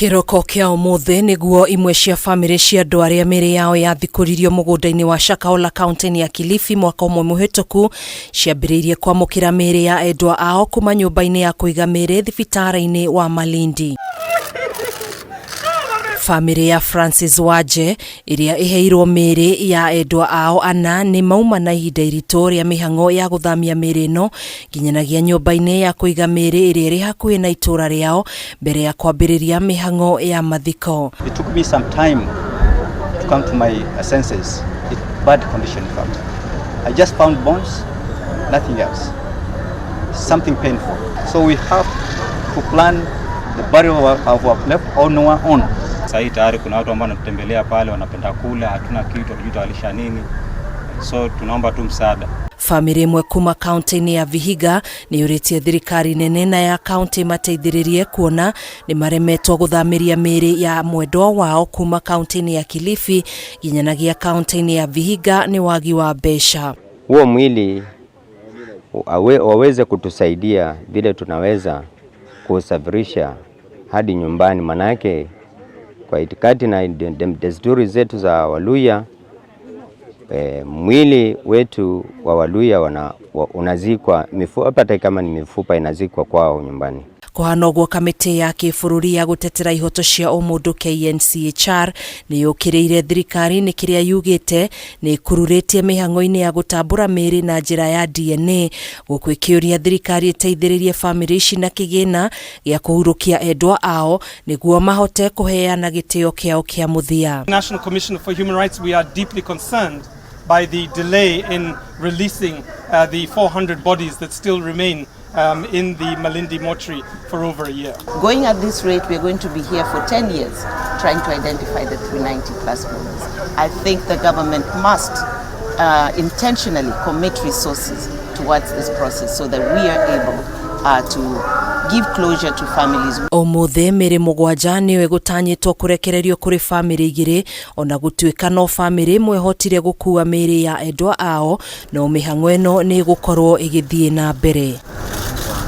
Kĩroko kĩa ũmũthĩ nĩguo imwe cia bamĩrĩ cia andũ arĩa mĩĩrĩ yao yathikũririo mũgũnda-inĩ wa Shakahola kaunti-inĩ ya Kilifi mwaka ũmwe mũhĩtũku ciambĩrĩirie kwamũkĩra mĩĩrĩ ya endwa ao kuma nyũmba-inĩ ya kũiga mĩĩrĩ thibitarĩ-inĩ wa Malindi. Bamĩrĩ ya Francis Waje ĩrĩa ĩheirwo mĩĩrĩ ya endwa ao ana nĩ mauma na ihinda iritũ rĩa mĩhang'o ya gũthamia mĩĩrĩ ĩno nginyanagia nyũmba-inĩ ya kũiga mĩĩrĩ ĩrĩa ĩrĩ hakuhĩ na itũũra rĩao mbere ya kwambĩrĩria mĩhang'o ya mathiko. It took me some time to come to my senses. It bad condition in fact. I just found bones, nothing else. Something painful. So we have to plan the burial of our left on our own. Sasa hii tayari kuna watu ambao wanatutembelea pale, wanapenda kula, hatuna kitu, hatujui tutawalisha nini, so tunaomba tu msaada. Bamĩrĩ ĩmwe kuma kaunti-inĩ ya Vihiga nĩ yũrĩtie thirikari nene na ya kaunti mateithĩrĩrie kuona nĩ maremetwo gũthamĩria mĩĩrĩ ya mwendwa wao kuma kaunti-inĩ ya Kilifi nginyanagia kaunti-inĩ ya Vihiga nĩ wagi wa mbeca. Huo mwili waweze kutusaidia vile tunaweza kuusafirisha hadi nyumbani, manake kwa itikadi na desturi zetu za Waluya mwili wetu wa Waluya unazikwa mifupa, hata kama ni mifupa inazikwa kwao nyumbani. Kũhana ũguo, kamĩtĩ ya kĩbũrũri ya gũtetera ihoto cia ũmũndũ KNCHR nĩ yũkĩrĩire thirikari nĩ kĩrĩa yugĩte nĩ ĩkururĩtie mĩhang'o-inĩ ya gũtambũra mĩĩrĩ na njĩra ya DNA, gũkũ ĩkĩũria thirikari ĩteithĩrĩrie bamĩrĩ ici na kĩgĩna gĩa kũhurũkia endwa ao nĩguo mahote kũheana gĩtĩo kĩao kĩa mũthia. National Commission for Human Rights, we are deeply concerned by the delay in releasing the 400 bodies that still remain in the Malindi mortuary for over a year. Going at this rate, we're going to be here for 10 years trying to identify the 390 plus bodies. I think the government must intentionally commit resources towards this process so that we are able to give closure to families. Ũmũthĩ mĩĩrĩ 7 nĩyo ĩgũtanyĩtwo kũrekererio kũrĩ bamĩrĩ 2, ona gũtuĩka no bamĩrĩ ĩmwe ĩhotire gũkua mĩĩrĩ ya endwa ao, no mĩhang'o ĩno nĩ ĩgũkorwo ĩgĩthiĩ na mbere.